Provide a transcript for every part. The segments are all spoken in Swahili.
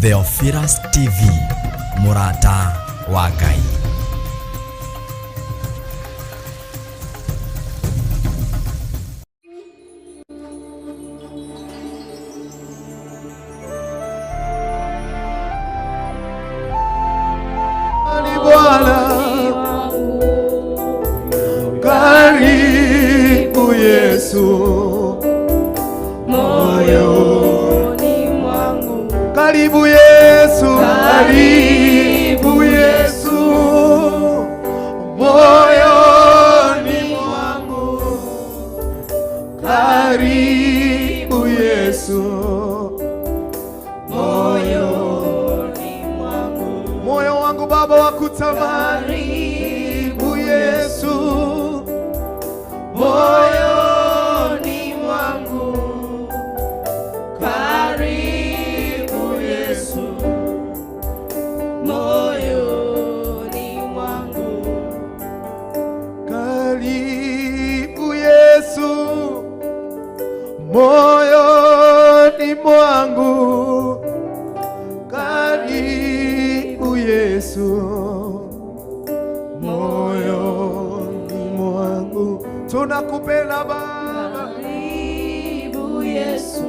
Theophilus TV, mũrata wa Ngai. Bwana, karibu Yesu moyoni mwangu, karibu Yesu, karibu Yesu moyoni mwangu, karibu Yesu moyoni mwangu, moyo wangu Baba wa kutamani, karibu Yesu moyoni mwangu, karibu Yesu moyoni mwangu, karibu Yesu moyoni mwangu, karibu Yesu moyoni mwangu, tunakupenda Baba, karibu Yesu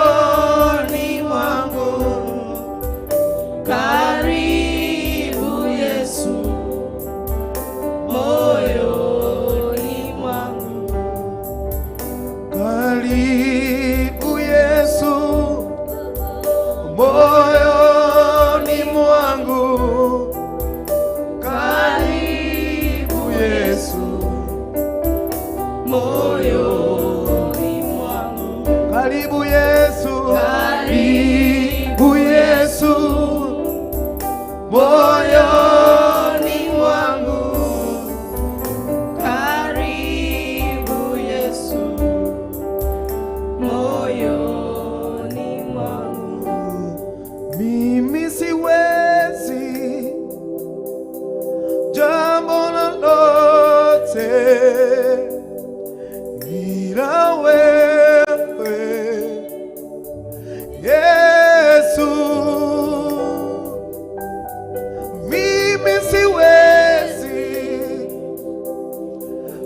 moyoni mwangu, karibu Yesu moyoni mwangu, karibu Yesu moyoni mwangu, karibu Yesu moyoni mwangu, karibu Yesu, Karibu karibu Yesu moyoni mwangu, karibu Yesu moyoni mwangu, mimi siwezi jambo lolote bila wewe Yesu, mimi siwezi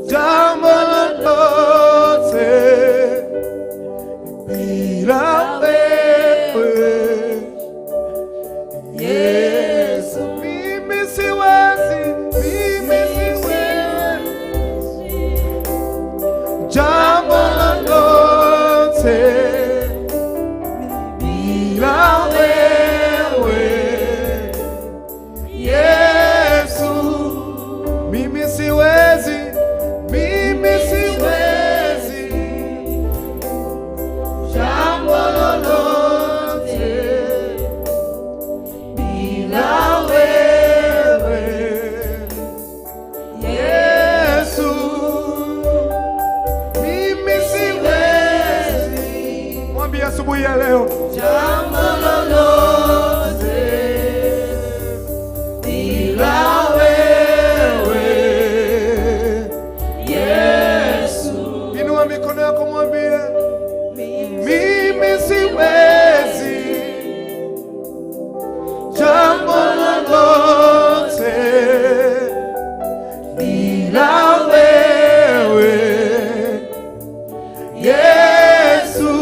jambo lolote bila wewe Yesu, mimi siwezi, mimi siwezi jambo lolote bila wewe Yesu, mimi siwezi, mimi siwezi jambo lolote bila wewe Yesu, mimi siwezi. Mwambie asubuhi ya leo, jambo lolote bila wewe Yesu, Inua mikono yako mwambie, mimi siwezi jambo lolote bila wewe Yesu.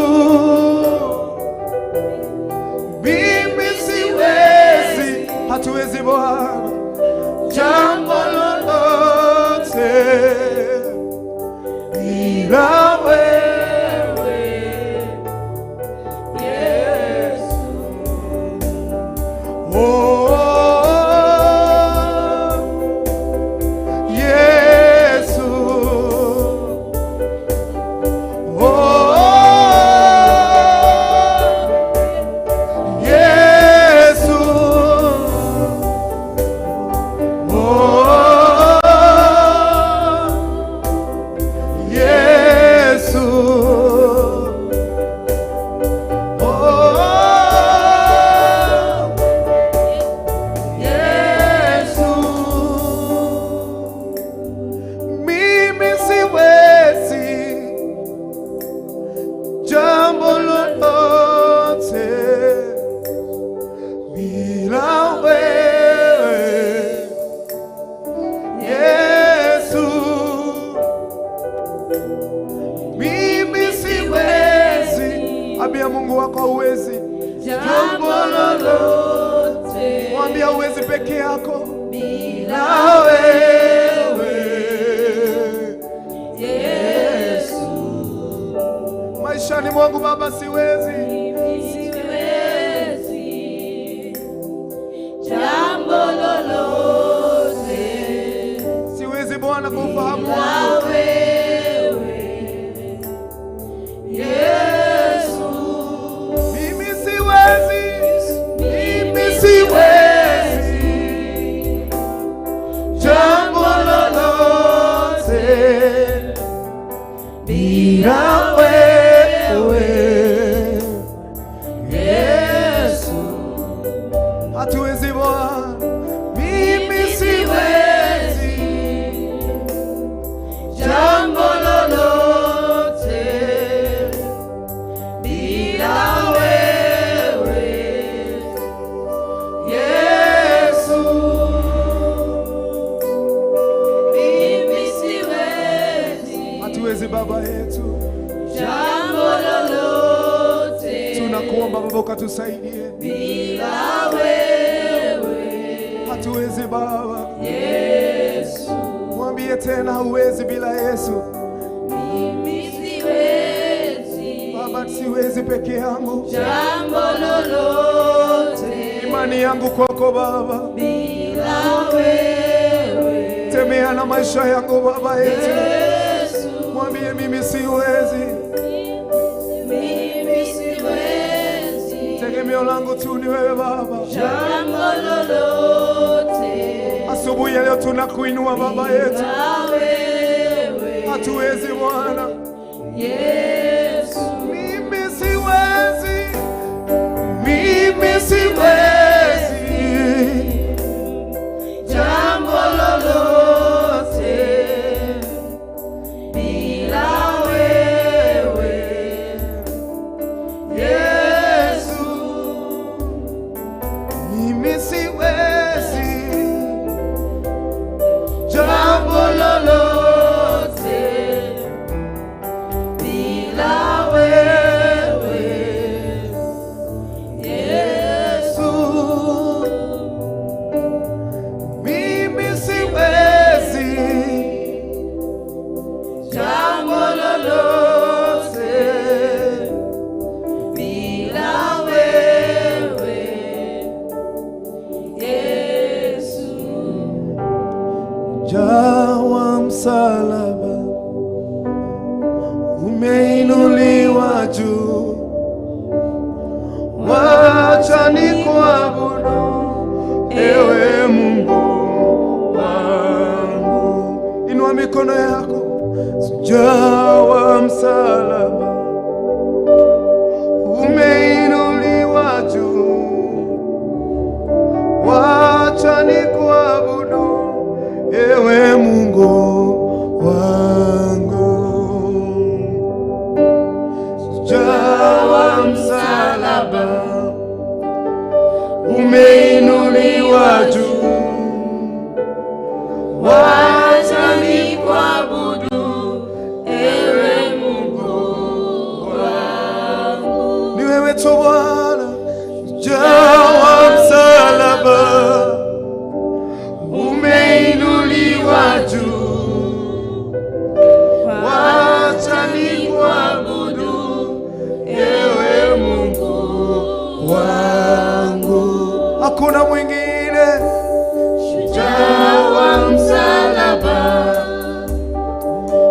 Mwambia Mungu wako hauwezi. Jambo lolote Mwambia hauwezi peke yako. Bila Wewe. Yesu. Maishani mwangu, Baba, siwezi. Mimi siwezi jambo lolote Siwezi, Bwana, kwa ufahamu bila wangu. Wewe, Yesu. Mimi siwezi. Mimi siwezi jambo lolote bila wewe. Yesu. Hatuwezi, Bwana, mimi Mimi siwezi siwezi jambo lolote bila wewe, Yesu. Mimi siwezi Hatuwezi, Baba yetu. Jambo lolote Tunakuomba, Baba, ukatusaidie. Bila wewe, Hatuwezi, Baba. Yesu. Mwambie tena huwezi bila Yesu. Mimi siwezi Baba, siwezi peke yangu. Jambo lolote Imani yangu kwako, Baba. Bila wewe, Tembea na maisha yangu, Baba yetu. Yesu. Mwambie mimi siwezi. Mimi siwezi Tegemeo langu tu ni wewe, Baba. Jambo lolote Asubuhi ya leo tunakuinua, Baba yetu. Bila wewe, Hatuwezi, Bwana. Yesu. Mimi siwezi. Mimi siwezi Jambo lolote bila wewe, Yesu. Mimi siwezi jambo lolote bila wewe, Yesu. Mimi siwezi Jambo lolote bila wewe, Yesu. Jawa msalaba umeinuliwa juu, wacha nikuabudu, ewe Mungu wangu. Inua mikono yako, jawa msalaba umeinuliwa juu, wacha nikuabudu, ewe Mungu wangu. Jawa msalaba umeinuliwa juu, Wacha nikuabudu, ewe Mungu wangu. Ni wewe tu, Bwana. Jawa msalaba umeinuliwa juu, wacha nikuabudu, ewe Mungu wangu. Hakuna mwingine. Jawa msalaba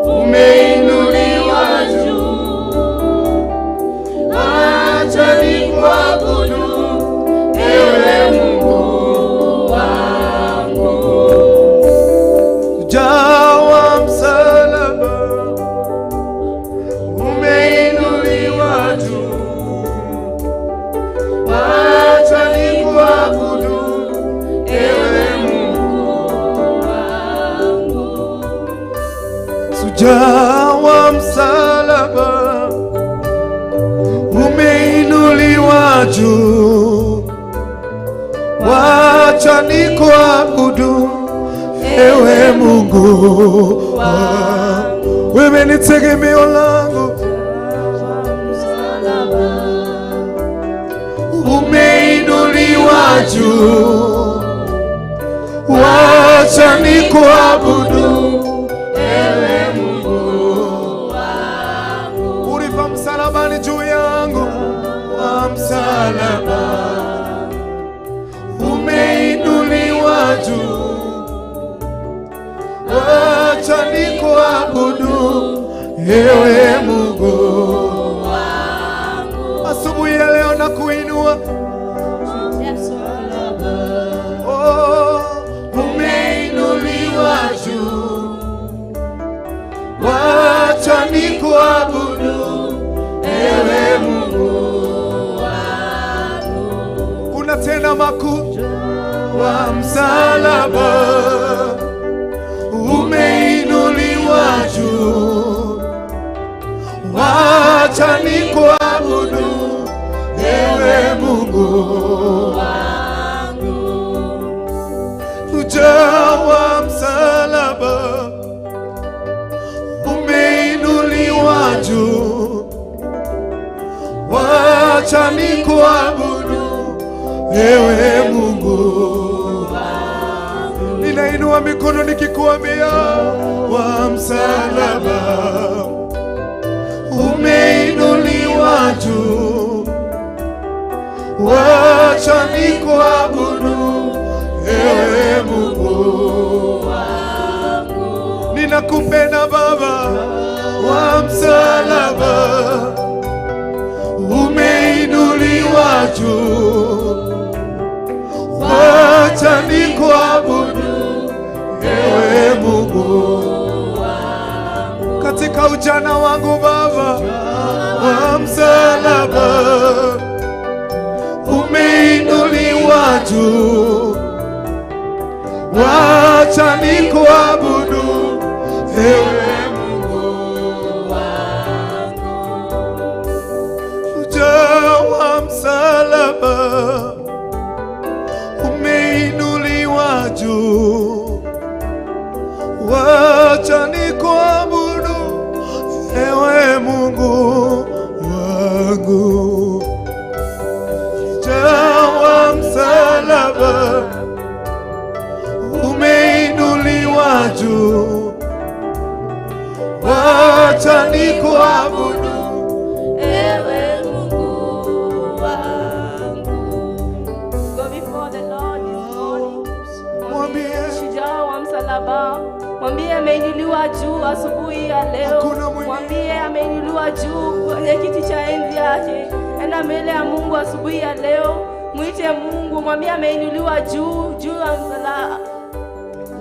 umeinuliwa juu, wacha nikuabudu, ewe Mungu wangu. Jawa msalaba umeinuliwa juu, Wacha nikuabudu, ewe Mungu wangu. Jawa msalaba umeinuliwa juu, wacha nikuabudu, ewe Mungu wangu. Wewe ni tegemeo langu. Msalaba. Juu, wacha nikuabudu, ewe Mungu wangu. Ulifa msalabani juu yangu, wa msalaba umeinuliwa juu, wacha nikuabudu, ewe Mungu. Asubuhi ya leo nakuinua, oh, umeinuliwa juu, wacha nikuabudu, ewe Mungu. Unatenda makuu, wa msalaba umeinuliwa juu, wacha nikuabudu, ewe Mungu. Ujawa msalaba umeinuliwa juu, wacha nikuabudu, ewe Mungu. Ninainua mikono nikikuambia, wa msalaba umeinuliwa juu, wacha nikuabudu, ewe Mungu. Ninakupenda Baba, wa msalaba umeinuliwa juu, wacha nikuabudu, ewe Mungu. Katika ujana wangu Baba, wa msalaba umeinuliwa juu, wacha nikuabudu, ewe Mungu. Ujawa msalaba umeinuliwa juu, wacha nikuabudu, ewe Mungu wangu. Ujawa msalaba umeinuliwa juu, wacha nikuabudu, ewe Mungu wangu. Go before the Lord this morning. Mwambie. Shujaa wa msalaba, mwambie ameinuliwa juu asubuhi ya leo. Hakuna mwingine. Mwambie ameinuliwa juu kwenye kiti cha enzi yake. Enda mbele ya Mungu asubuhi ya leo, mwite Mungu, mwambie ameinuliwa juu juu ya msalaba.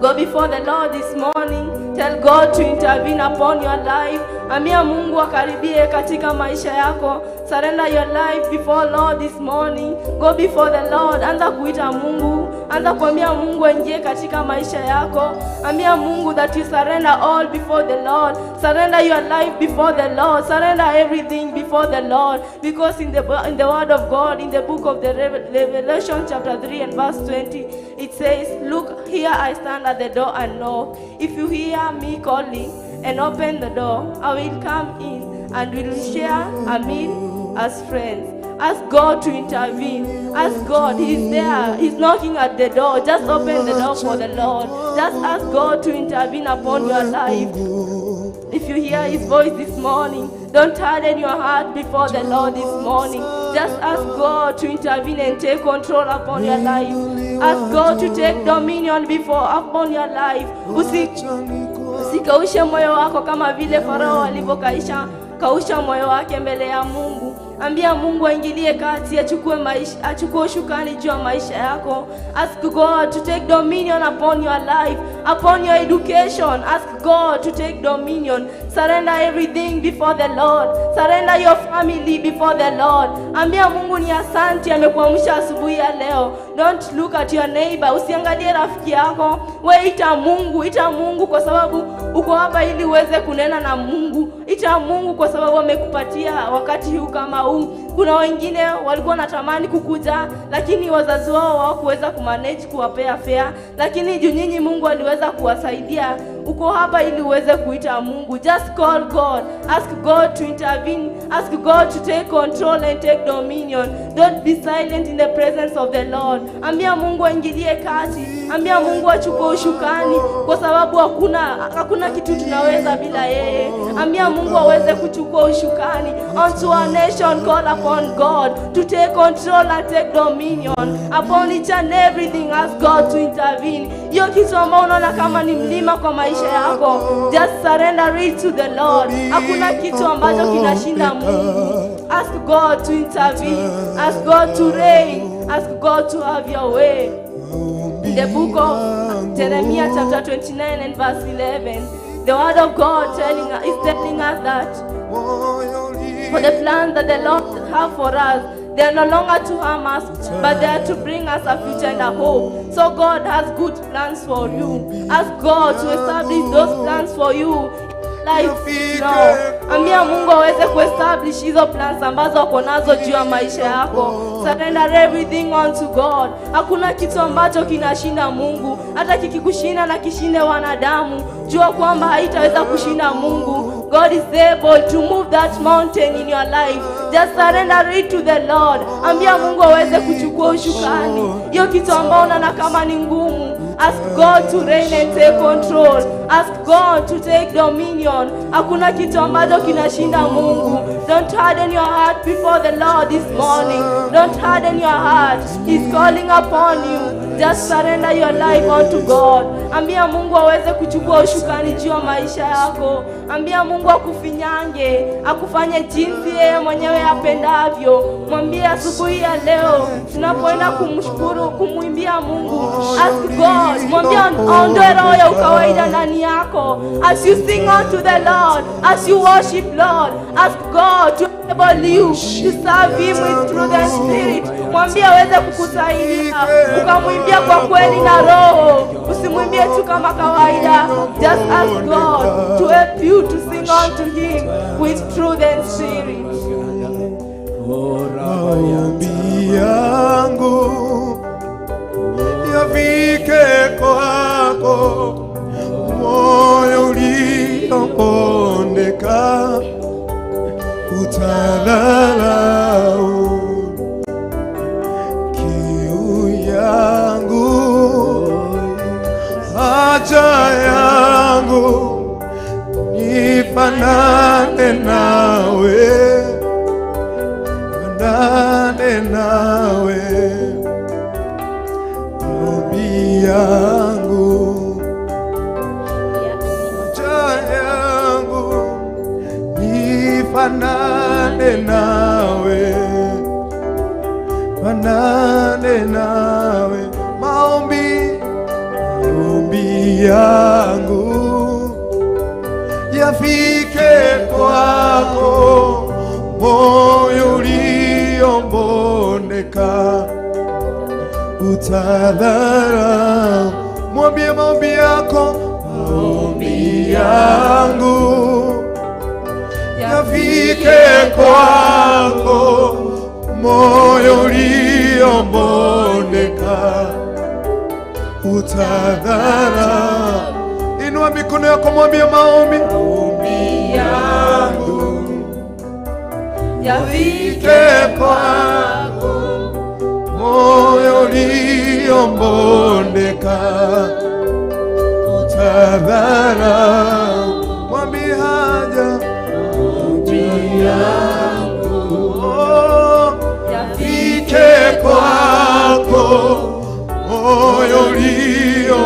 Go before the Lord this morning. Tell God to intervene upon your life. Ambia Mungu akaribie katika maisha yako. Surrender your life before Lord this morning. Go before the Lord. Anza kuita Mungu. Anza kuambia Mungu aingie katika maisha yako. Ambia Mungu that you surrender all before the Lord. Surrender your life before the Lord. Surrender everything before the Lord. Because in the word of God, in the book of the Revelation chapter 3 and verse 20, it says, "Look, here I stand at the door and knock. If you hear me calling and open the door, I will come in and will share a meal as friends." Ask God to intervene. Ask God. He's there. He's knocking at the door. Just open the door for the Lord. Just ask God to intervene upon your life. If you hear His voice this morning, don't harden your heart before the Lord this morning. Just ask God to intervene and take control upon your life. Ask God to take dominion before upon your life. Usikaushe moyo wako kama vile Farao alivyokaisha kausha moyo wake mbele ya Mungu. Ambia Mungu aingilie kati, achukue maisha, achukue ushukani juu ya maisha yako. Ask God to take dominion upon your life, upon your education. Ask God to take dominion. Surrender everything before the Lord. Surrender your family before the Lord. Ambia Mungu ni asante amekuamsha asubuhi ya leo. Don't look at your neighbor. Usiangalie rafiki yako. We ita Mungu, ita Mungu kwa sababu uko hapa ili uweze kunena na Mungu. Ita Mungu kwa sababu amekupatia wakati huu kama huu. Kuna wengine walikuwa wanatamani kukuja, lakini wazazi wao hawakuweza kumanage kuwapea fare, lakini juu nyinyi Mungu aliweza kuwasaidia, uko hapa ili uweze kuita Mungu. Just call God, ask God to intervene, ask God to take control and take dominion. Don't be silent in the presence of the Lord. Ambia Mungu aingilie kati, ambia Mungu achukue ushukani, kwa sababu hakuna kitu tunaweza bila yeye. Ambia Mungu aweze kuchukua ushukani. Unto our nation, call upon God to take control and take dominion upon each and everything. Ask God to intervene. Hiyo kitu ambayo unaona kama ni mlima kwa maisha yako, just surrender it to the Lord. Hakuna kitu ambacho kinashinda Mungu. Ask God to intervene. Ask God to reign. Ask God to have your way. In the book of Jeremiah chapter 29 and verse 11, the word of God is telling us that for the plans that the Lord have for us, they are no longer to harm us, but they are to bring us a future and a hope. So God has good plans for you. Ask God to establish those plans for you. Life now. Ambia Mungu aweze kuestablish hizo plans ambazo ako nazo juu ya maisha yako. Surrender everything unto God. Hakuna kitu ambacho kinashinda Mungu. Hata kikikushinda na kishinde wanadamu, jua kwamba haitaweza kushinda Mungu. God is able to move that mountain in your life. Just surrender it to the Lord. Ambia Mungu aweze kuchukua ushukani. Hiyo kitu ambayo unaona kama ni ngumu, ask God to reign and take control. Ask God to take dominion. Hakuna kitu ambacho kinashinda Mungu. Don't harden your heart before the Lord this morning. Don't harden your heart. He's calling upon you. Just surrender your life unto God. Ambia Mungu aweze kuchukua ushukani juu ya maisha yako. Ambia Mungu akufinyange, akufanye jinsi yeye mwenyewe apendavyo. Mwambie asubuhi ya leo tunapoenda kumshukuru, kumwimbia Mungu. Ask God, mwambie aondoe roho ya ukawaida ndani yako. As you sing unto the Lord, as you worship Lord, ask God to enable you to serve him with truth and spirit. Mwambie aweze kukusaidia ukamwimbia kwa kweli na roho, usimwimbie tu kama kawaida. Just ask God to help you to sing unto him with truth and spirit. Maombi yangu yafike kwako, moyo uliopondeka utadharau. Kiu yangu, haja yangu, nifanane nawe, fanane nawe. Maombi yangu, haja yangu, nifanane nawe, fanane nawe. Maombi yangu yafike kwako, moyo uliobondeka utadharau. Mwambie maombi yako, maombi yangu yafike kwako, moyo uliobondeka utadharau. Inua mikono yako, mwambie maombi, maombi yangu yafike kwako, moyo uliobondeka utadharau. Mwambie haja, maombi yangu, oh, yafike kwako, moyo ulio,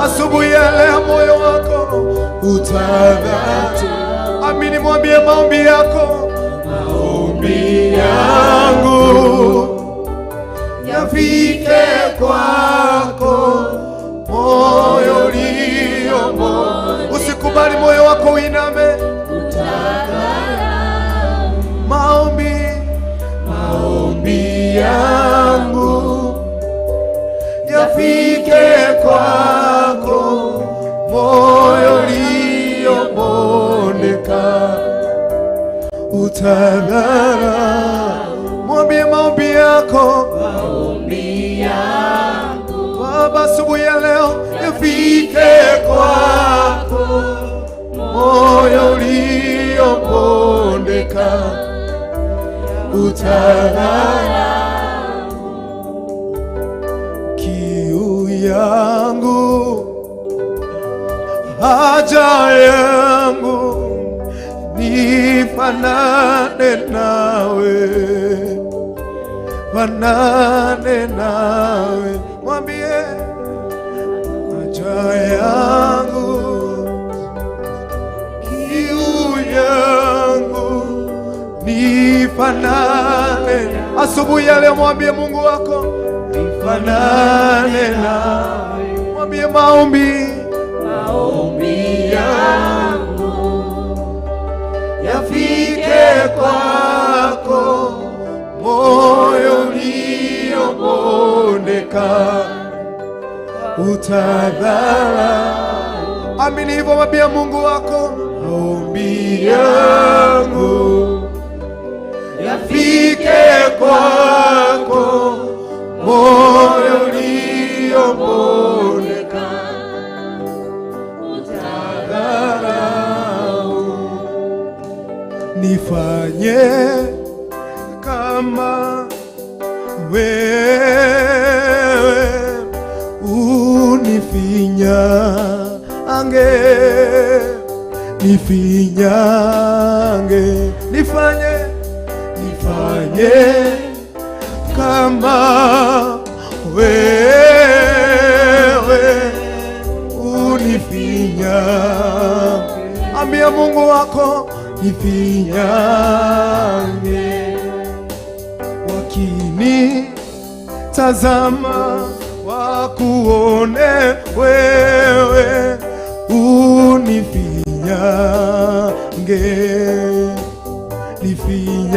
asubuhi ya leo moyo wako utadharau. Amini, mwambie maombi yako, maombi yangu yafike kwako, moyo ulio, usikubali moyo wako uiname. Maombi, maombi yangu yafike kwako, moyo uliobondeka utadharau. Asubuhi ya leo yafike kwako, moyo uliopondeka utadharau. Kiu yangu, haja yangu, nifanane nawe, fanane nawe. Mwambie haja yangu, kiu yangu, nifanane. Asubuhi ya leo mwambie Mungu wako, nifanane nawe. Mwambie maombi, Maombi yangu yafike kwako, moyo uliobondeka utadharau. Amini hivyo, mwambie Mungu wako, maombi yangu yafike kwako, moyo uliobondeka utadharau. Nifanye kama wewe, unifinyange, nifinyange, nifanye, nifanye kama wewe, unifinya. Ambia Mungu wako, nifinyange. Wakini tazama wakuone wewe, unifinyange, nifinyange.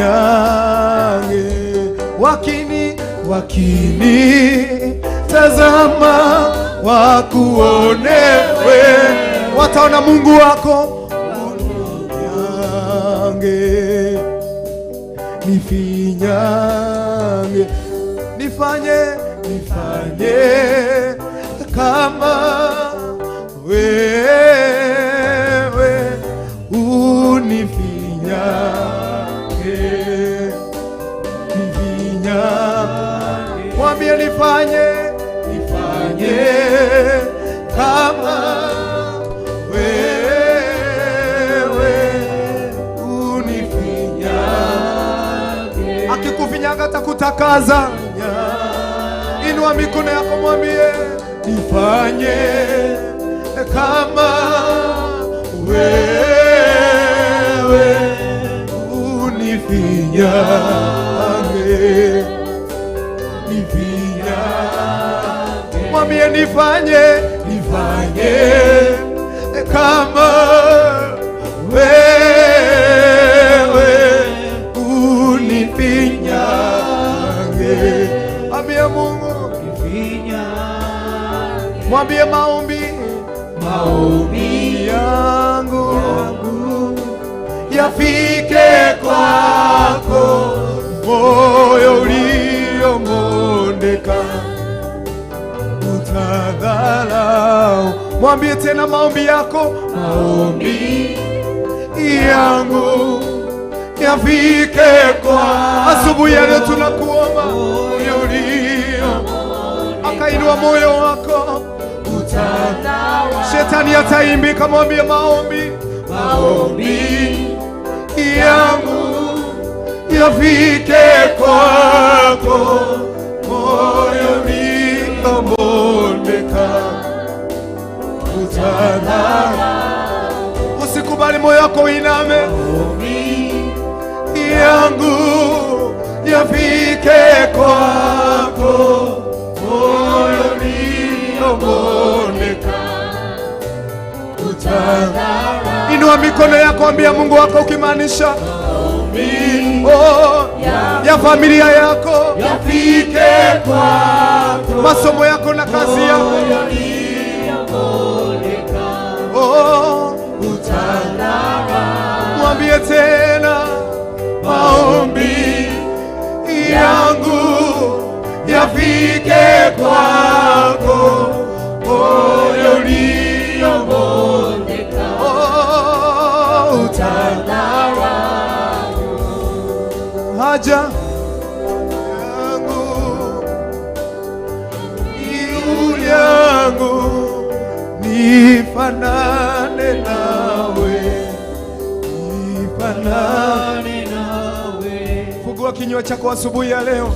Wakini tazama wakuone wewe, wataona Mungu wako, unifinyange, nifinyange, nifanye, nifanye kama wewe, unifinyange, nifinyange. Mwambie nifanye, nifanye kama wewe, unifinyange. Akikufinyaga atakutakaza. Inua mikono yako, mwambie nifanye kama wewe, unifinyange, nifinyange. Mwambie nifanye, nifanye kama wewe, unifinyange. Ambia Mungu, mwambie maombi, maombi yangu yafike kwako, moyo uliomondeka utadharau. Mwambie tena maombi yako, maombi yangu yafike kwa. Asubuhi ya leo tunakuomba, moyo ulio, akainua moyo wako, shetani ataimbika. Mwambie maombi, maombi yangu yafike kwako, moyo uliobondeka utadharau. Usikubali moyo wako uiname. Yangu yafike kwako, moyo uliobondeka utadharau. Inua mikono yako, ambia Mungu wako ukimaanisha, oh, ya familia yako Yafike kwako, masomo yako na kazi yako, oh, mwambie tena, maombi yangu yafike kwako, Haja yangu, kiu yangu, nifanane nawe, nifanane nawe. Fungua kinywa chako asubuhi ya leo,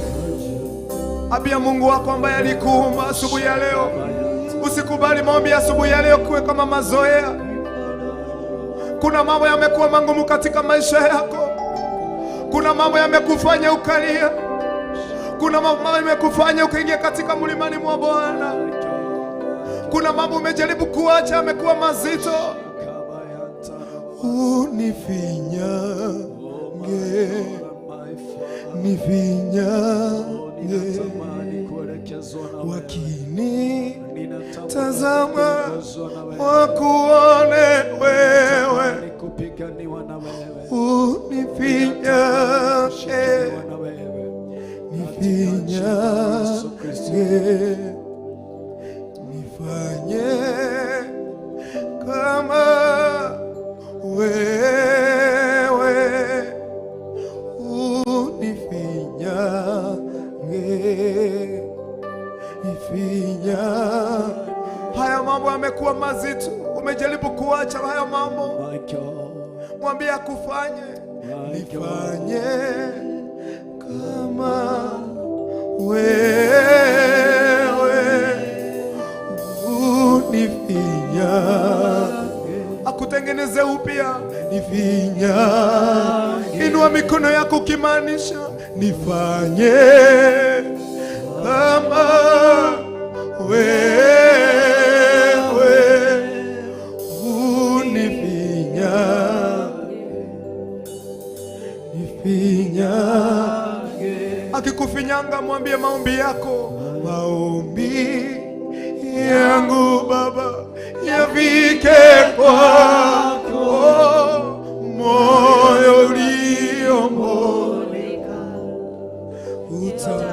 ambia Mungu wako ambaye alikuumba asubuhi ya leo. Usikubali maombi ya asubuhi ya leo kuwe kama mazoea. Kuna mambo yamekuwa magumu katika maisha yako, kuna mambo yamekufanya ukalia, kuna mambo yamekufanya ukaingia katika mlimani mwa Bwana. Kuna mambo umejaribu kuacha yamekuwa mazito. Unifinyange, nifinyange, wakini tazama wakuone wewe, unifinyange, nifinyange, nifanye kama wewe, unifinyange, nifinya. Haya mambo yamekuwa mazito, umejaribu kuacha haya mambo, mwambie akufanye, nifanye kama wewe, unifinya, akutengeneze upya, nifinya. Inua mikono yako ukimaanisha nifanye kama wewe, unifinya, nifinya. Akikufinyanga mwambie maombi yako, maombi yangu Baba yafike kwako, moyo uliomboneka uta.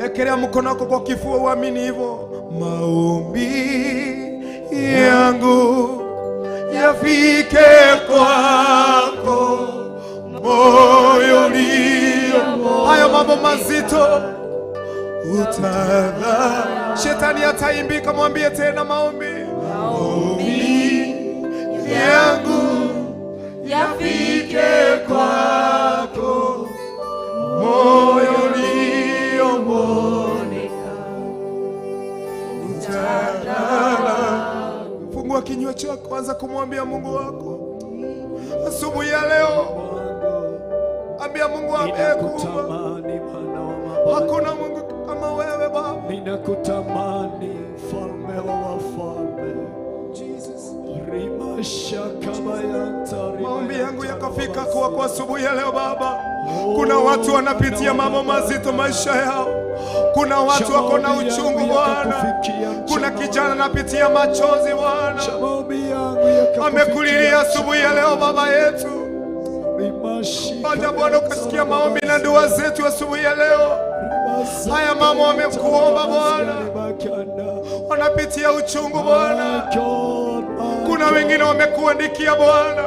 Ekelea mkono wako kwa kifua, uamini hivyo. Maombi yangu yafike kwako, moyo ulio hayo mambo mazito utadha. Shetani ataimbika, mwambie tena maombi, maombi yangu yafike kwako, moyo uliomboneka utalala. Fungua kinywa chako, anza kumwambia Mungu wako asubuhi ya leo. Ambia Mungu amekuumba. Ninakutamani Bwana wa mabwana. Hakuna Mungu kama wewe Baba. Ninakutamani mfalme wa wafalme. Jesus. Rimashakabayanta, Maombi yangu yakafika kuwa kwa asubuhi ya leo Baba. Kuna watu wanapitia mambo mazito maisha yao. Kuna watu wako na uchungu Bwana. Kuna kijana anapitia machozi Bwana. Maombi yangu yakakufikia. Amekulilia asubuhi ya leo Baba yetu. Baada Bwana ukasikia maombi na dua zetu asubuhi ya leo. Haya mama wamekuomba Bwana, wanapitia uchungu Bwana. Kuna wengine wamekuandikia Bwana,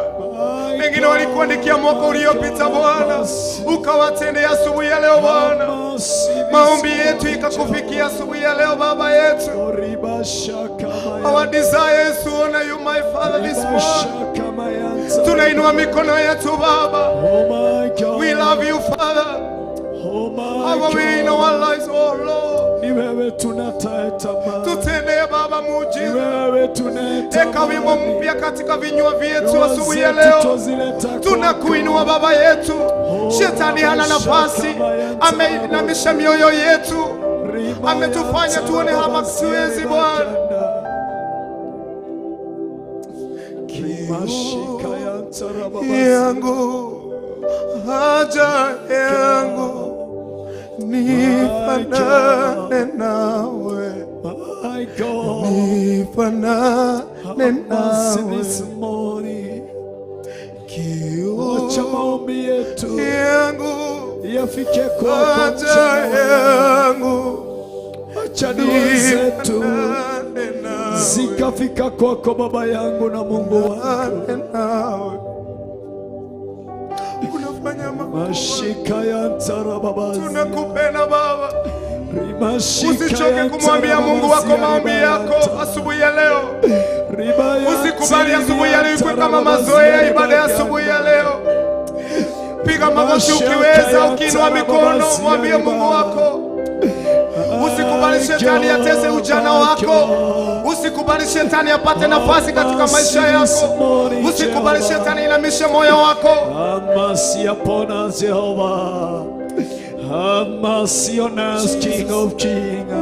wengine walikuandikia mwaka uliopita Bwana, ukawatendea asubuhi ya leo Bwana. Maombi yetu ikakufikia asubuhi ya leo Baba yetu. Our desire is to honor you, my Father, this morning. Tunainua mikono yetu Baba. Oh my God. We love you, Father. Oh my Have way in God. our lives, oh Lord. Ni wewe tunayetamani. Tutendee Baba Ni muujiza. wewe Eka wimbo tunayetamani. mpya katika vinywa vyetu Dua asubuhi ya zetu leo. twazileta kwako. Tunakuinua Baba yetu. Shetani hana nafasi, ameinamisha mioyo yetu, Rima ametufanya ya tuone hama tuwezi Bwana. Rima shika ya tarababa. Yangu haja yangu nifanane nawe, My God, nifanane have mercy nawe, this morning. kiu Wacha maombi yetu yangu yafike kwako haja mchana wa leo. yangu Wacha dua zetu nifanane nawe, zikafika kwako Baba yangu na Mungu wangu. nifanane nawe. Unafanya makubwa. Mashika ya ntarababazia. Tunakupenda Baba. Rimashika Usichoke ya kumwambia Mungu wako maombi yako asubuhi ya leo. Usikubali asubuhi ya leo ikuwe kama mazoea ya ibada ya asubuhi ya leo. Piga magoti ukiweza, ukiinua mikono, mwambie Mungu wako. Usikubali shetani atese ujana wako. Usikubali shetani apate nafasi katika maisha yako. Usikubali shetani inamishe moyo wako. Have mercy upon us, Jehovah. Have mercy on us, King of Kings.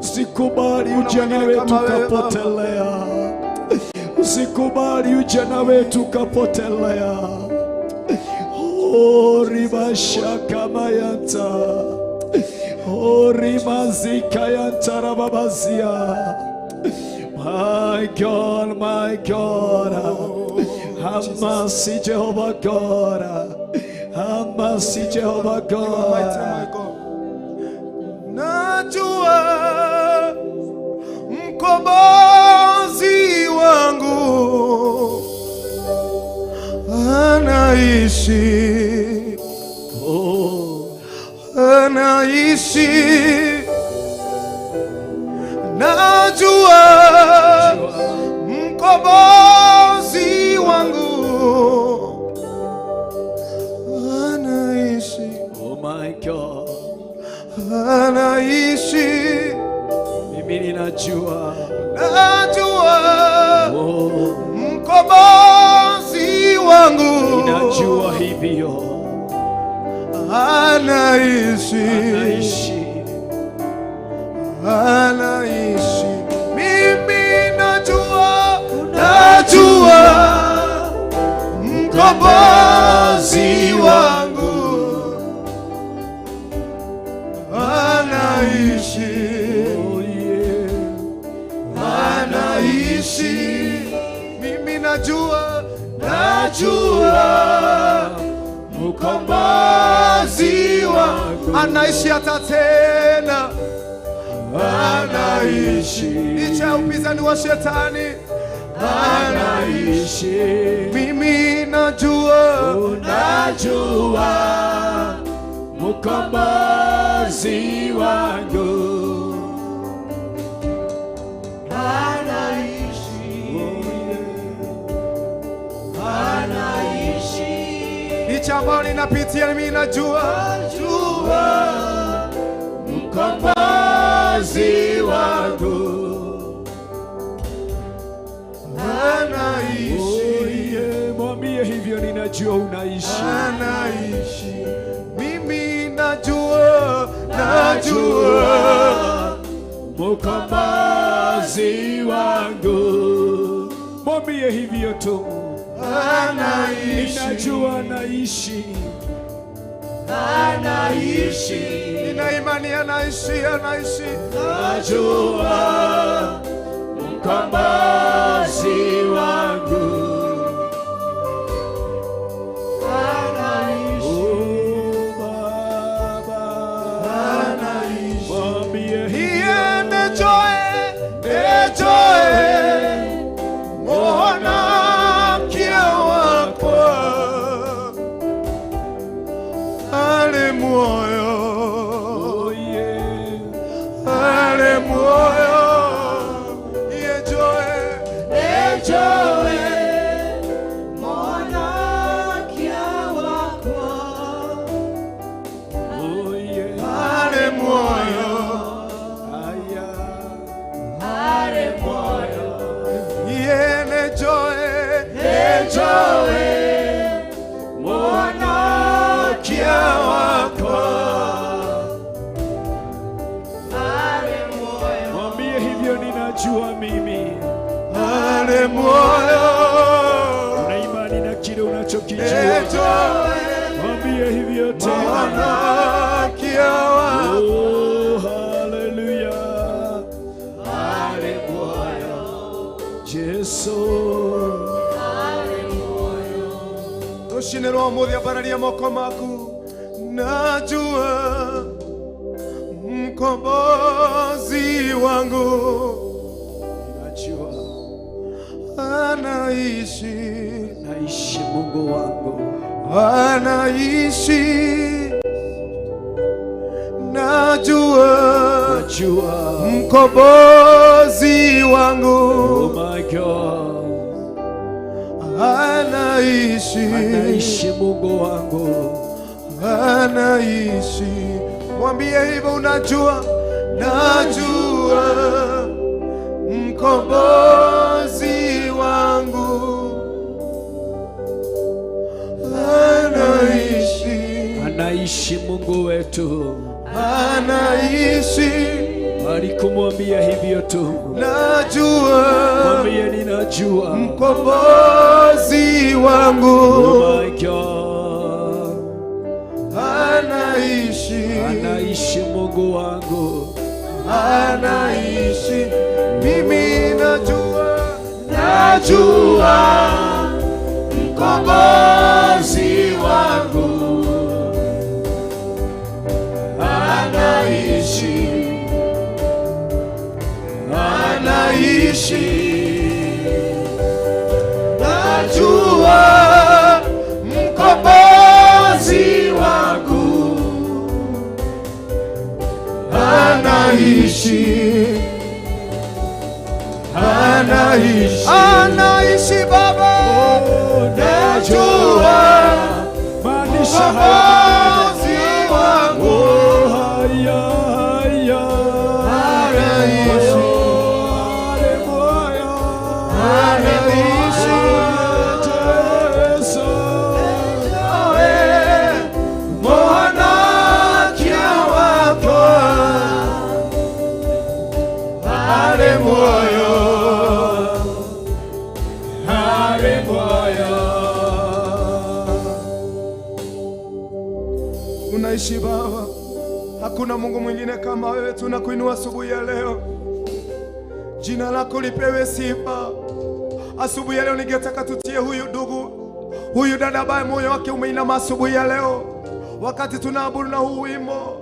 Usikubali ujana mwingine wetu kama wewe, Baba. ukapotelea. Usikubali ujana wetu ukapotelea. Oh, ribashaka mayanta. Oh, rimazika yanta rababazia. My God, my God, have mercy, Jehovah God. Have mercy, Jehovah Mighty my God. God. Najua mkombozi wangu anaishi, Oh, anaishi. Najua mkombozi wangu anaishi, oh my God. anaishi. Mimi ninajua. Najua Oh, mkombozi wangu ninajua hivyo. anaishi, Anaishi. anaishi. Mimi najua, najua mkombozi wangu anaishi, Oh yeah. anaishi. Mimi najua, najua mkombozi wangu anaishi hata tena, anaishi licha ya upinzani wa shetani, anaishi. Anaishi. Mimi najua, Unajua mkombozi wangu anaishi, Oh, yeah. anaishi. Licha ambayo ninapitia, mimi najua, jua Mkombozi wangu anaishi, Oh, yeah. Mwambie hivyo, ninajua unaishi. anaishi. Mimi najua, najua Mkombozi wangu, mwambie hivyo tu, anaishi, ninajua naishi, anaishi. Nina imani anaishi, anaishi. Najua mkombozi wangu. Oh, Baba, mwambie hivyo. Iye nejoe, nejoe, mwonakie wakwa ale moyo, Oh, yeah. ale moyo. Iye joe, Nejoe, oh, yeah. ale moyo. Aya. Iye nejoe, Nejoe, mwonakia wakwa. Mwambie hivyo, ninajua mimi. ale moyo. Una imani na kile unachokijua. Nejoe, Mwambie hivyo tena. mwonakia wakwa. Oh, haleluya. Yesu. Rushine rwa umuthi ambararia moko maku. Najua mkombozi wangu Najua anaishi, naishi Mungu wangu. Anaishi, najua Najua. Mkombozi Oh wangu my God. Anaishi, Anaishi Mungu wangu. Anaishi. Mwambie hivyo, unajua, najua mkombozi wangu anaishi, Anaishi Mungu wetu. Anaishi, Alikumwambia hivyo tu. Najua Mwambie ninajua. Mkombozi wangu Oh my God. Anaishi, Anaishi Mungu wangu. Anaishi. Mimi najua, najua mkombozi wangu anaishi, anaishi. Najua mkombozi wangu anaishi, anaishi, anaishi Baba, najua Maanisha haya. mkombozi wangu Oh, haya, haya. anaishi, Haleluya. Anaishi. Yesu. Mwonokia wakwa arĩ muoyo, Arĩ muoyo. Unaishi Baba, hakuna Mungu mwingine kama wewe. Tunakuinua asubuhi ya leo, jina lako lipewe sifa. Asubuhi ya leo ningetaka tutie huyu ndugu, huyu dada ambaye moyo wake umeinama asubuhi ya leo, wakati tunaabudu na huu wimbo.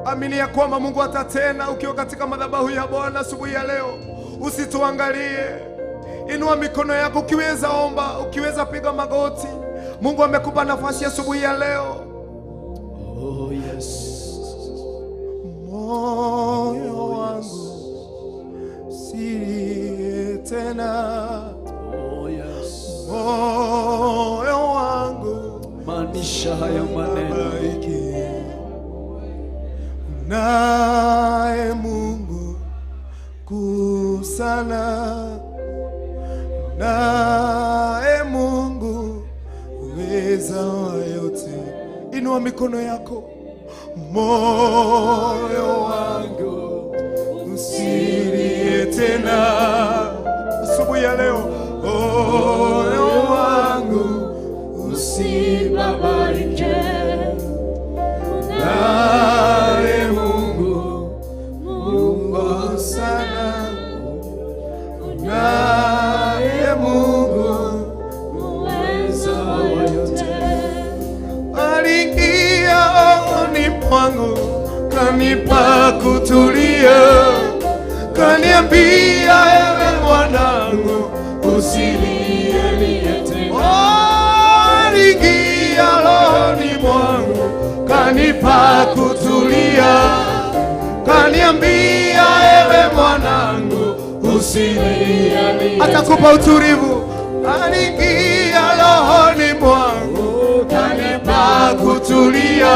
Amini ya kwamba Mungu atatenda ukiwa katika madhabahu ya Bwana asubuhi ya leo. Usituangalie, inua mikono yako, ukiweza omba, ukiweza piga magoti. Mungu amekupa nafasi asubuhi ya leo. Oh, yes. Moyo wangu usilie tena, Oh, yes. Moyo wangu Maanisha haya maneno. Babaike, naye Mungu kusana, naye Mungu uweza wa yote. Inua mikono yako, moyo wangu usilie tena asubuhi ya leo, moyo wangu Usibabaike, naye Mungu Mungu sana, naye Mungu muweza wa yote. Aliingia rohoni mwangu, kanipa kutulia, kaniambia ewe mwanangu, usilie. Oh, aliingia rohoni mwangu, kanipa kutulia, kaniambia ewe mwanangu, usilie. Atakupa utulivu. Aliingia rohoni mwangu, kanipa kutulia,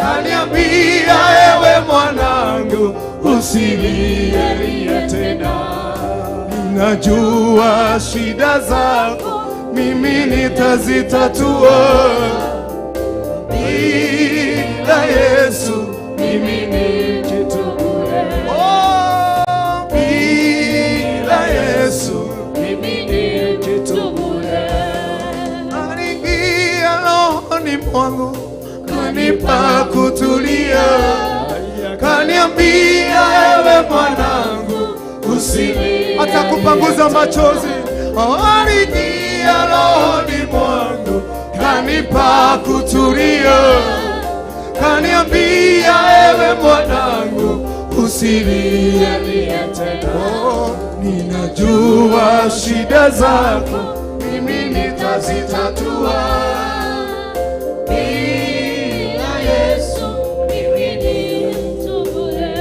kaniambia ewe mwanangu, usilie Tena. Najua shida zako mimi nitazitatua, bila Yesu Mimi ni kitu bure. Oh, bila Yesu Mimi ni kitu bure. Aliingia rohoni mwangu, kanipa kutulia, kaniambia ewe mwanangu, usilie. Atakupanguza machozi. Aliingia rohoni mwangu, kanipa kutulia, kaniambia ewe mwanangu, usilie. Tena. Oh, ninajua shida zako. mimi nitazitatua. Bila Yesu mimi ni mtu bure.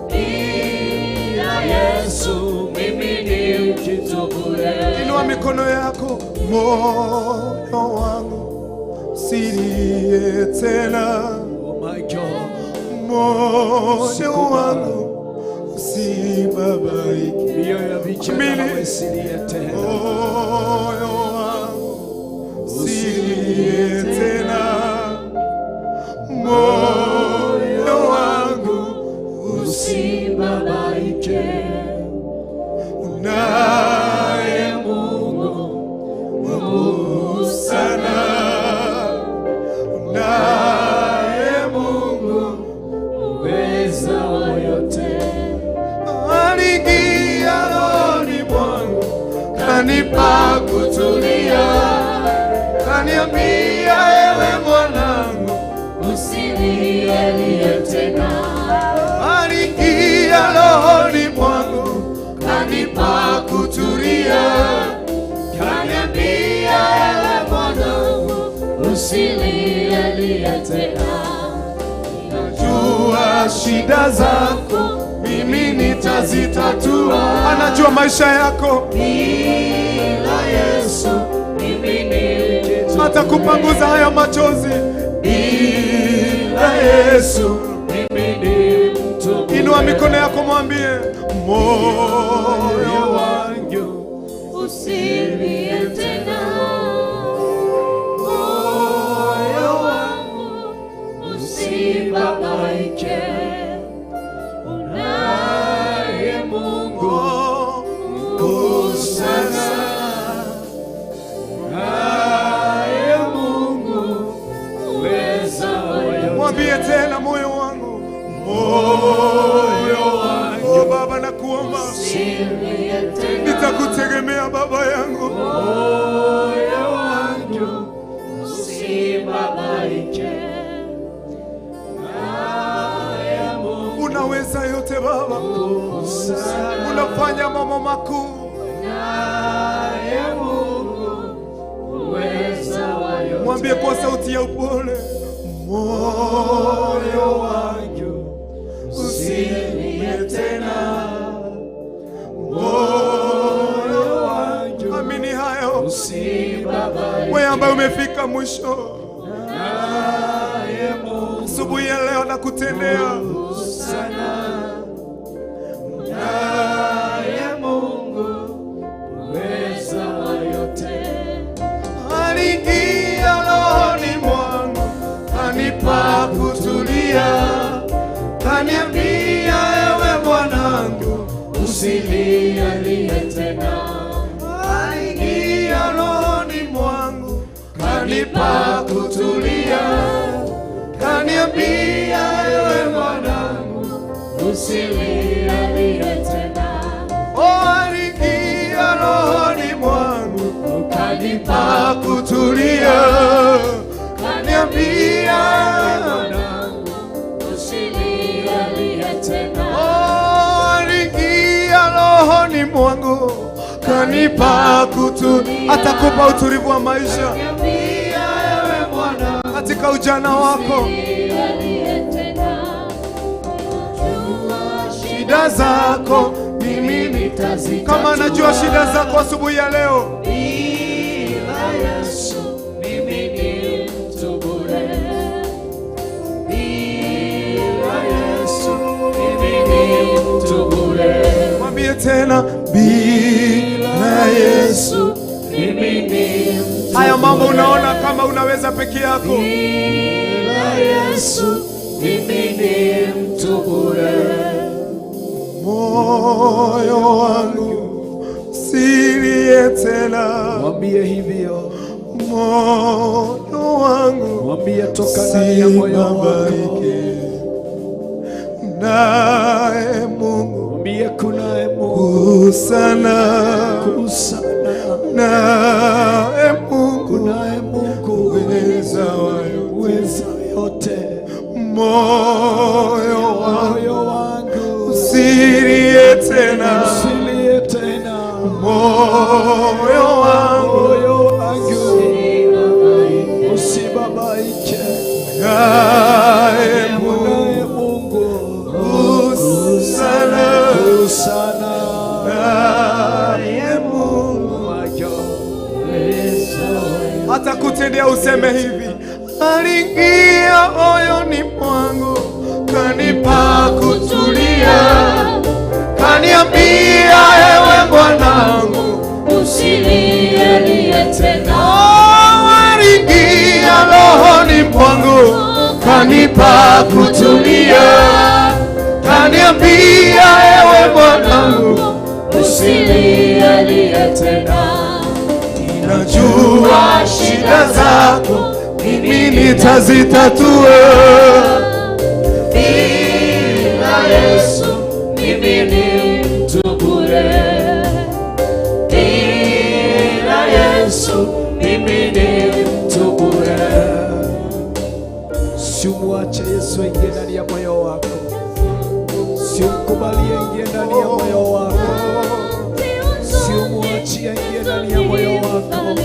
Bila Yesu mimi ni mtu bure. Inua mikono yako, moyo wangu usilie tena. Oh my God. Moyo wangu usibabaike. Mioyo ya vijana Mili. hawaisilie tena. Moyo wangu usilie tena. Moyo wangu Usibabaike. unaye Mungu mkuu sana, unaye Mungu uweza wa yote. aliingia rohoni mwangu, kanipa kutulia, kaniambia ewe mwanangu, Usilie tena. aliingia rohoni mwangu, kanipa kutulia, Kaniambia ewe mwanangu, usilie tena. Najua shida zako mimi nitazitatua. Anajua maisha yako, Bila Yesu mimi ni mtu atakupanguza haya machozi. Bila Yesu mimi ni mtu inua mikono yako, mwambie moyo wangu usilie tena. Moyo wangu usibabaike. Unaye Mungu mkuu sana, naye Mungu uweza wa yote. Mwambie tena moyo wangu, moyo wangu. Oh Baba, nakuomba, usilie tena. nitakutegemea Baba yangu. Moyo wangu Usibabaike. naye Mungu Unaweza yote Baba, unafanya mambo makuu. naye Mungu uweza wa yote. Mwambie kwa sauti ya upole, moyo wangu usilie tena, moyo wangu amini hayo. usibabaike. Wewe ambaye umefika mwisho, Naye Mungu asubuhi ya leo nakutendea. sana, naye Mungu uweza wa yote. Aliingia rohoni mwangu, kanipa kutulia, kaniambia ewe mwanangu, Usilie tena. Aliingia rohoni mwangu, kanipa kutulia, kaniambia ewe mwanangu, Usilie tena. oh, aliingia rohoni mwangu, Ukanipa kutulia, kaniambia usilie tena. Oh, aliingia rohoni mwangu, kanipa kutulia. Atakupa utulivu wa maisha Niambia Ewe Bwana katika ujana wako. usilie tena. Najua Shida zako mimi nitazitatua. kama najua shida zako asubuhi ya leo, Bila Yesu mimi ni mtu bure. Bila Yesu mimi ni mtu bure. mwambie tena, bila Yesu. Mimi ni mtu Haya mambo unaona kama unaweza peke yako, Bila Yesu mimi ni mtu bure. moyo wangu usilie tena, mwambie hivyo, moyo wangu mwambie toka ndani ya moyo wako, usibabaike, naye Mungu mwambie kunaye Mungu mkuu sana, mkuu sana, naye Mungu kunaye Mungu uweza wa yote. uweza yote. Moyo wangu Moyo wangu usilie tena, usilie tena, moyo Moyo wangu Moyo wangu usibabaike, naye Mungu unaye Mungu sana, mkuu sana. Naye Mungu My God. Hata kutendea useme hivi, aliingia moyoni mwangu, kanipa kutulia, kaniambia, ewe mwanangu, Usilie tena. Oh, aliingia rohoni mwangu, kanipa kutulia, kaniambia, ewe mwanangu, Usilie tena. Najua shida zako mimi nitazitatua. Bila Yesu mimi ni mtu bure. Bila Yesu mimi ni mtu bure. Siumwache Yesu aingie ndani ya moyo wako, siumkubalie aingie ndani ya moyo wako, siumwachie aingie ndani ya moyo wako,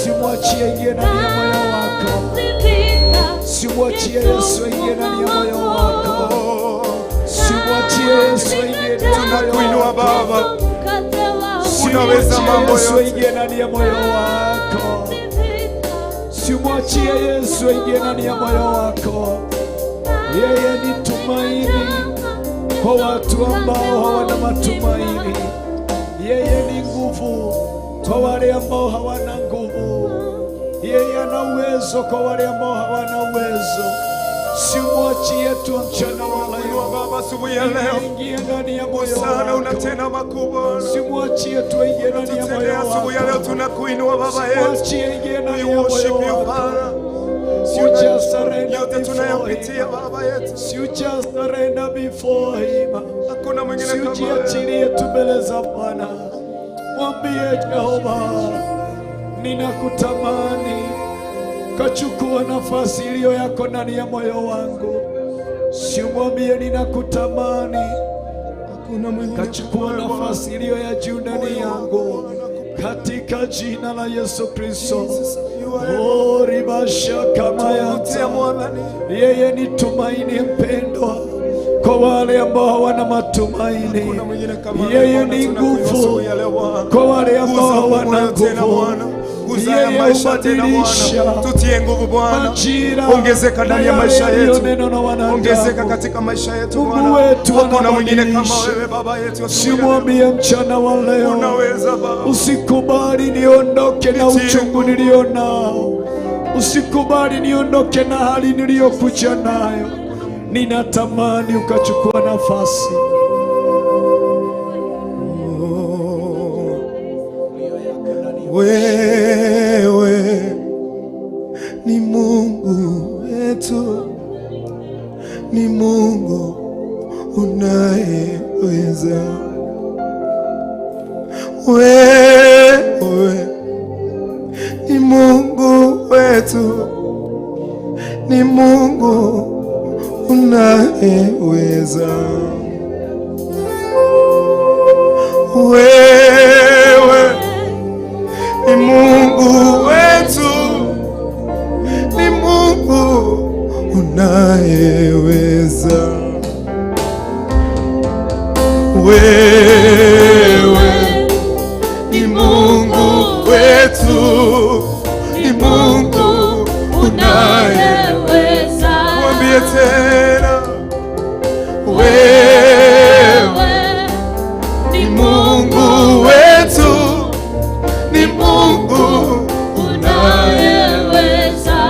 siumwachie aingie ndani ya moyo wako, siumwachie Yesu aingie ndani ya moyo wako, simwachie Yesu aingie ndani ya moyo Tunakuinua wako. Baba, unaweza mambo Yesu yote. aingie ndani ya moyo wako. Simwachie Yesu aingie ndani ya moyo wako. Yeye ni tumaini kwa watu ambao hawana matumaini. Yeye ni nguvu kwa wale ambao hawana nguvu. Yeye ana uwezo kwa wale ambao hawana uwezo. Simwachie tu mchana wa Tunakuinua leo. Baba asubuhi ya leo. Ingie ndani ya moyo Sana wako. unatenda makubwa. Simwachie tu aingie ndani ya moyo Tutendea asubuhi ya leo, wako. tunakuinua Baba yetu. Simwachie aingie ndani We ya moyo worship you wako. Father. You just surrender Yote before him. tunayopitia Baba yetu, You just surrender before him. Hakuna mwingine kama wewe. Siujiachilie tu mbele za Bwana. Mwambie Jehova, ninakutamani, kachukua nafasi iliyo yako ndani ya moyo wangu. Siumwambie ninakutamani, Hakuna mwingine kachukua kama wewe, Bwana. nafasi iliyo ya juu ndani yangu, katika jina la Yesu Kristo. You are Oh, ribasha kama Tuvutie yata. Bwana. Yeye ni tumaini mpendwa kwa wale ambao hawana matumaini. Hakuna mwingine kama wewe, Yeye Bwana. ni Tunakuinua nguvu asubuhi ya leo, Bwana. kwa wale ambao Guza hawana moyo tena nguvu. Bwana. Guza ya Yeye maisha tena hubadilisha Bwana. Tutie nguvu Bwana. majira Ongezeka ndani ya na maisha yale yetu. yaliyonenwa na wanadamu. Ongezeka katika maisha yetu Mungu Bwana. wetu Hakuna mwingine kama anabadilisha. wewe Baba yetu. Asubuhi ya leo. Simwambie mchana wa leo, Unaweza Baba. Usikubali niondoke na Nitie uchungu nguvu. nilio nao, usikubali niondoke na hali niliyokuja nayo. Ninatamani ukachukua nafasi. Wewe ni Mungu wetu, ni Mungu unayeweza. Wewe ni Mungu wetu, ni Mungu unayeweza. Wewe ni Mungu wetu, ni Mungu unayeweza. Wewe ni Mungu wetu, ni Mungu unayeweza. Mwambie tena, wewe ni Mungu wetu, ni Mungu Unayeweza.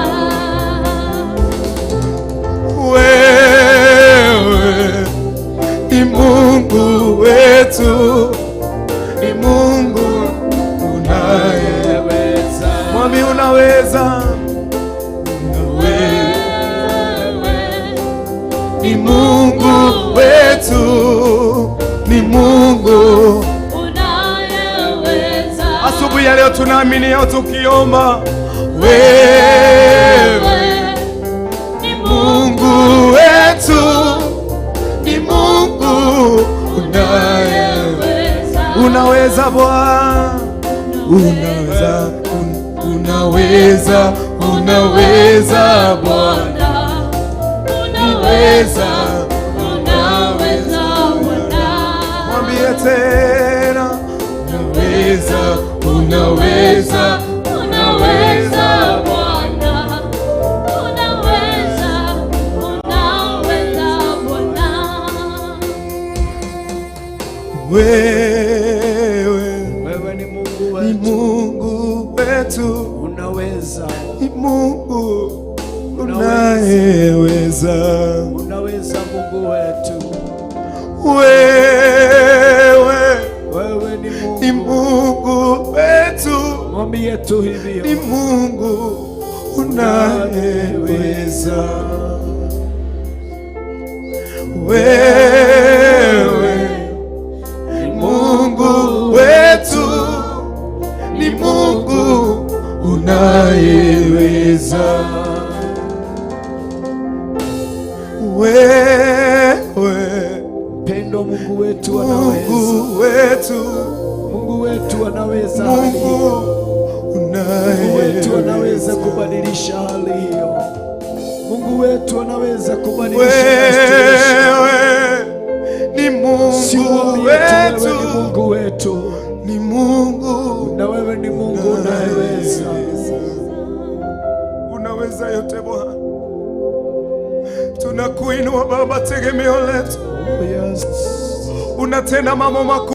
Wewe ni Mungu wetu, ni Mungu unayeweza. Mwambie unaweza. Wewe ni Mungu wetu, ni Mungu Unayeweza. Asubuhi ya leo tunaamini yao tukiomba, wewe ni Mungu wetu, ni Mungu Unayeweza. Unaweza Bwana, unaweza, unaweza, unaweza Bwana, Unaweza, unaweza Bwana. Mwambie tena, unaweza, unaweza, Unaweza Bwana. Unaweza, unaweza Bwana. Wewe Wewe ni Mungu ni wetu, Mungu wetu, unaweza, ni Mungu unayeweza. Unaweza Mungu wetu. Wewe Wewe ni ni Mungu, Mungu wetu, mwambie tu ni hivyo. Mungu unayeweza. Wewe ni Mungu wetu, ni Mungu unayeweza. Wewe Pendo, Mungu wetu anaweza, Mungu wetu, Mungu wetu anaweza hali Mungu hiyo. Mungu wetu anaweza unayeweza. Kubadilisha hali hiyo. Mungu wetu anaweza kubadilisha situation. Wewe ni Si Mungu mwambie tu, wewe ni wetu, Mungu wetu, ni Mungu na wewe ni Mungu unayeweza. Unaweza yote Bwana, tunakuinua Baba, tegemeo letu. Oh, yes. Unatenda mambo makuu.